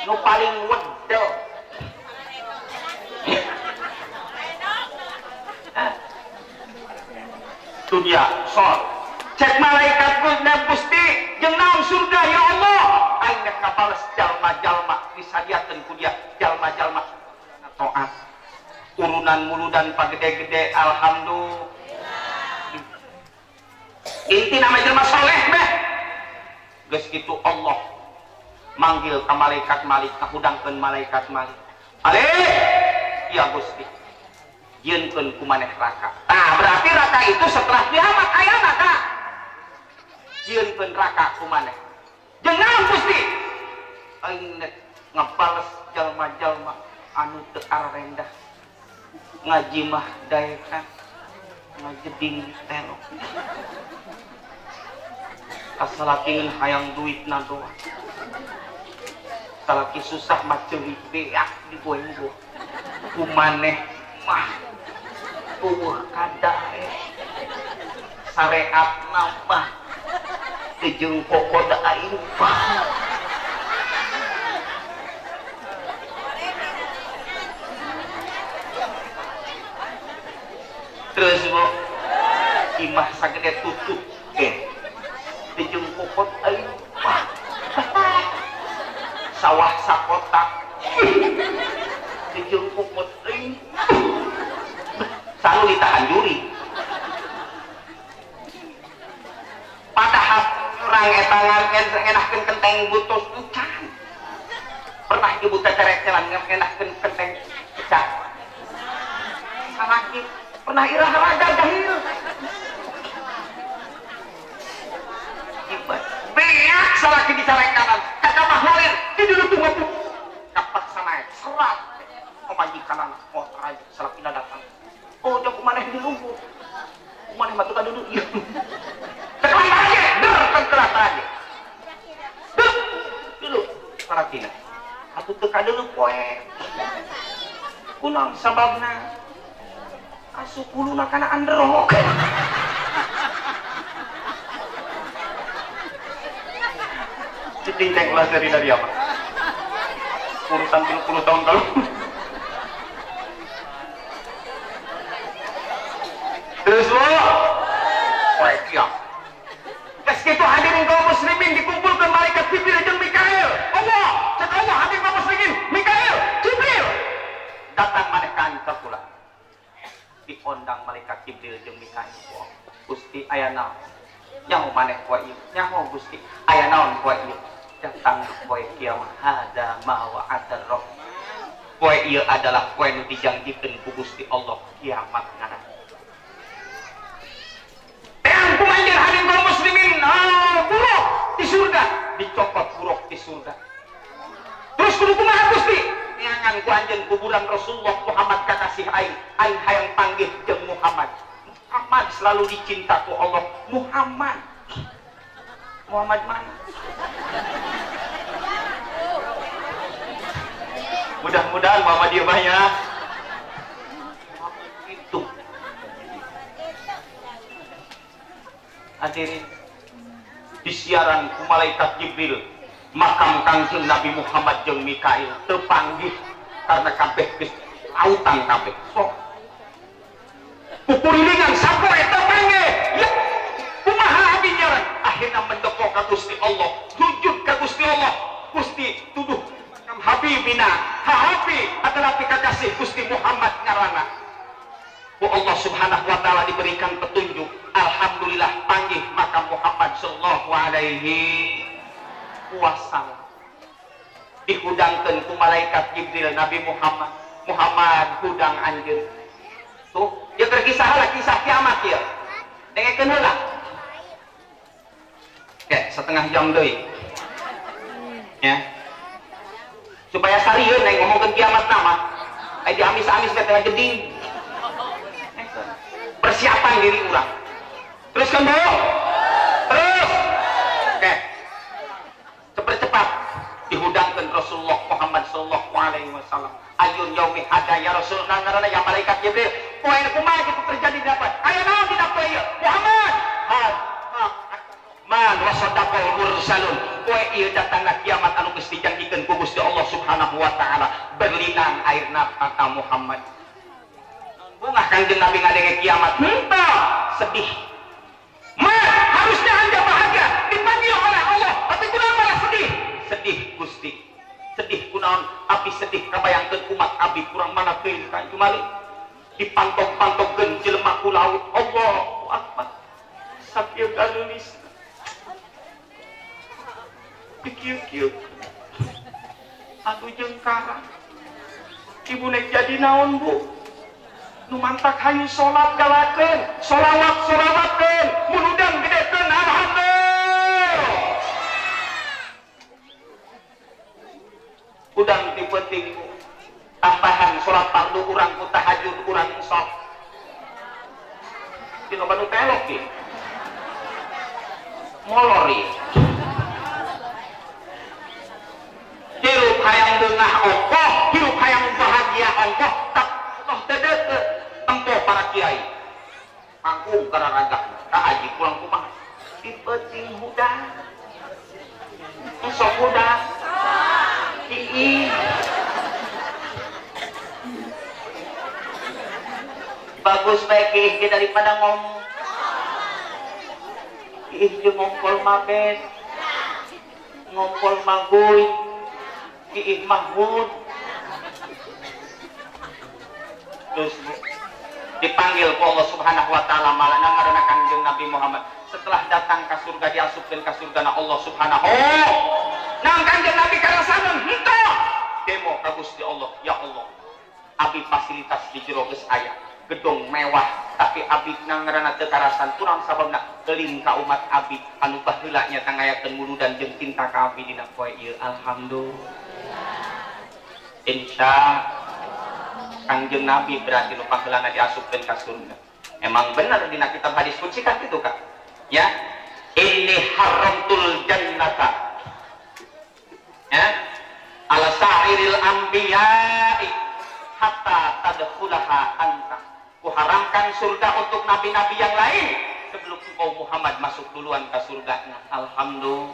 Nu paling wedel. Dunia sol. Cek malaikat Gusti jeung naon surga ya Allah. Aing nek ngabales jalma-jalma disadiakeun ku dia jalma-jalma taat. Urunan muludan pagede-gede alhamdulillah. Inti nama jelma soleh beh. Geus kitu Allah manggil ka malaikat Malik, kahudangkeun malaikat Malik. Malik, ya Gusti. Jieunkeun ku maneh raka. Tah berarti raka itu setelah kiamat ayana ka. Jieunkeun raka ku maneh. Jeung naon Gusti? Aing nek ngabales jalma-jalma anu teu arendah. Ngaji mah daekan, ngajeding terok. Kasalatingeun hayang duitna doang. Salaki susah mah ceurik beak digoeng-goeng. Ku maneh mah eueuh kadae. Sareat mah teu jeung kokoda aing mah. Terus bu imah sagede tutup teh jeung kokot aing sawah sakotak jeung kokot aing selalu ditahan juri. Padahal orang eta ngenahkeun kenteng butus encan pernah ibu tecerek-celan ngenahkeun kenteng pecah salaki pernah irah raga jahil beak salaki dicarekanan kata mahwalir di dulu tunggu kapaksa naik serat pemajikan oh raja salakina datang oh jauh kumaneh di luhur kumaneh matu ka duduk ieu tekan aja der kan telat aja dulu salakina atuh teu ka dulu poe kunaon sababna asup huluna kana anderok. Cicing ceng ulah dari apa? Urusan 30 tahun kalau. Terus lo, poe kiam. Geus kitu hadirin kaum muslimin dikumpulkan malaikat Jibril jeung Mikail. Allah, cek Allah hadirin kaum muslimin, Mikail, Jibril. Datang maneh ka anjeun kula. Diondang malaikat Jibril jeung Mikail. Gusti aya naon? Nyaho maneh poe ieu? Nyaho Gusti aya naon poe ieu? Datang poe kiamat hada ma wa'adar rabb. Poe ieu adalah poe nu dijanjikeun ku Gusti Allah kiamat ngaran. Teang kumanjer hadirin kaum muslimin, buruk di surga, dicopot buruk di surga. Terus kudu kumaha Gusti? Neangan ku anjeun kuburan Rasulullah Muhammad kakasih aing, aing hayang panggih jeung Muhammad. Muhammad selalu dicinta ku Allah. Muhammad. Muhammad mana? Mudah-mudahan Muhammad dia banyak. Itu. Hadirin di siaran ku malaikat Jibril makam Kangjeng Nabi Muhammad jeung Mikail terpanggih karena kabeh geus lautan kabeh. Sok kukurilingan sapoe terpanggih. Ya kumaha abi nyaran akhirna mendeko ka Gusti Allah, sujud ka Gusti Allah. Gusti tuduh makam habibina, hahabi atanapi kakasih Gusti Muhammad ngaranna. Ku Allah Subhanahu wa taala diberikan petunjuk. Alhamdulillah panggih makam Muhammad sallallahu alaihi wasallam. Dihudangkeun ku malaikat Jibril Nabi Muhammad. Muhammad hudang anjeun. Tuh, ieu keur kisah lah, kisah kiamat ieu. Dengekeun heula. Oke, setengah jam deui. Ya. Supaya sarieun nek ngomongkeun kiamat nama. Ai di amis-amis teh teh jeding. Persiapan diri urang. Terus kan, Bu? Terus. Oke. Cepat-cepat dihudangkan Rasulullah Muhammad sallallahu alaihi wasallam. Ayun yaumi hada ya Rasulullah ngaranna ya malaikat Jibril. Poe kumaha kitu terjadi dapat? Aya naon dina poe ieu? Muhammad. Man wasadaqal mursalun. Poe ieu datangna kiamat anu geus dijanjikeun ku Gusti Allah Subhanahu wa taala. Berlinang air mata Muhammad. Bungah Kangjeng Nabi ngadenge kiamat. Henteu sedih. Ma, harusnya anda bahagia dipanggil oleh Allah, tapi kunaon malah sedih? Sedih Gusti. Sedih kunaon? Abi sedih kabayangkeun umat abi kurang mana teuing ka jumali. Dipantog-pantogkeun jelema ku laut. Allahu akbar. Sakieu galulis. Dikieu-kieu. Atuh jeung karang. Ibu nek jadi naon, Bu? Nu mantak hayu salat galakeun, solawat solawakeun, muludan gedekeun, alhamdulillah. Udang ti penting tambahan salat fardu urang ku tahajud urang sok. Dina nu telok ieu. Molor ieu. Hirup hayang beungah ongkoh, hirup hayang bahagia ongkoh, tak toh teu deukeut. Tempo para kiai panggung kararagah ka haji pulang kumaha di peuting hudang sok hudang ii Bagus baik kiih daripada ngomong. Kiih jeung ngompol mabet. Ngompol maguy. Kiih mahmud. Terus dipanggil ku Allah Subhanahu wa taala malah ngaranna Kangjeng Nabi Muhammad. Setelah datang ke surga diasupkeun ka surgana Allah Subhanahu. Nang Kangjeng Nabi karasaneun henteu. Demo ka Gusti Allah, ya Allah. Abi fasilitas di jero geus aya, gedung mewah, tapi abi nang ngaranna teu karasan kurang sababna keling ka umat abi anu baheula nya tangayakeun muludan jeung cinta ka abi dina poe ieu. Alhamdulillah. Insya Kangjeng Nabi berarti nu paheulana diasupkeun ka surga. Emang bener dina kitab hadis qudsi kan kitu Kak? Ya, inni haramtul jannata. Ya, ala sa'iril anbiya'i hatta tadkhulaha anta. Kuharamkan surga untuk nabi-nabi yang lain sebelum engkau Muhammad masuk duluan ke surganya. Alhamdulillah.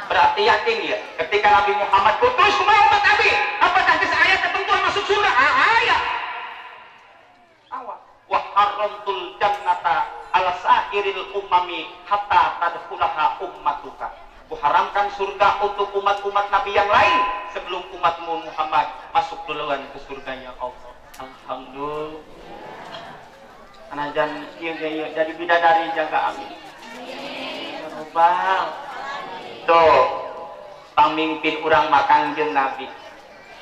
Berarti yakin ya, ketika Nabi Muhammad putus semua umat Nabi, apakah geus aya ketentuan masuk surga? Aya. Awas. Wa haramtul jannata ala sa'iril umami hatta tadkhulaha ummatuka. Kuharamkan surga untuk umat-umat Nabi yang lain sebelum umatmu Muhammad masuk duluan ke surganya Allah. Alhamdulillah. Anajan ieu ge jadi bidadari jaga amin. Ya robbal. Tuh, pamimpin urang mah Kangjeng Nabi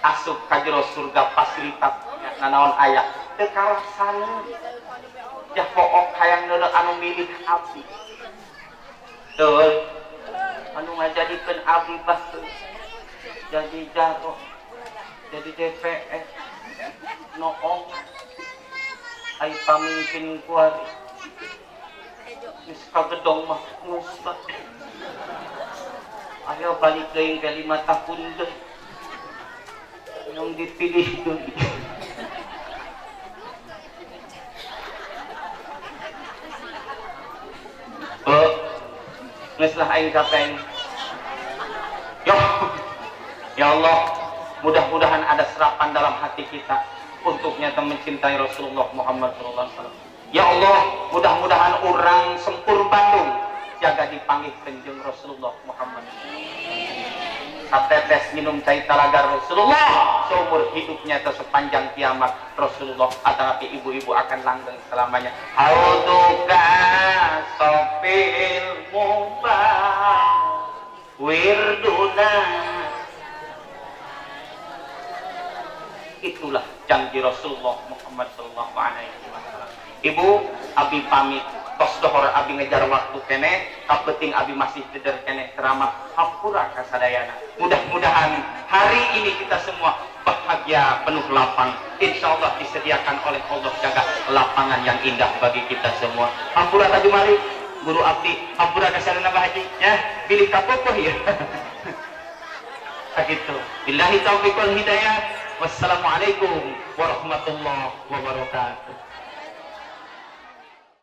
asup ka jero surga fasilitas nanaon aya teu karasaneun. Jah pook hayang neuleuh anu milih abdi. Tuh, anu ngajadikeun abdi baheula jadi jaro, jadi DPR, noong ai pamimpin kuari geus ka gedong mah geus. Ayo balik deui ke 5 tahun deui. Yang dipilih deui. Oh, geus lah aing kapeng. Yo. Ya Allah, mudah-mudahan ada serapan dalam hati kita untuk nyata mencintai Rasulullah Muhammad sallallahu alaihi wasallam. Ya Allah, mudah-mudahan orang Sempur Bandung jaga dipanggil kanjeng Rasulullah Muhammad. Satetes minum cai talaga Rasulullah seumur hidupnya atau sepanjang kiamat Rasulullah, atau ibu-ibu akan langgeng selamanya. Hauduka sofil mubah wirduna. Itulah janji Rasulullah Muhammad sallallahu alaihi wasallam. Ibu, abi pamit. Tos dohor abi ngejar waktu kene, kapeting abi masih jeder kene ceramah hampura kasadayana. Mudah-mudahan hari ini kita semua bahagia penuh lapang. Insya Allah disediakan oleh Allah jaga lapangan yang indah bagi kita semua. Hampura tajumari, guru abdi, hampura kasadayana Pak Haji, ya, pilih kapopoh ya. Begitu. Billahi taufiq wal hidayah. Wassalamualaikum warahmatullahi wabarakatuh.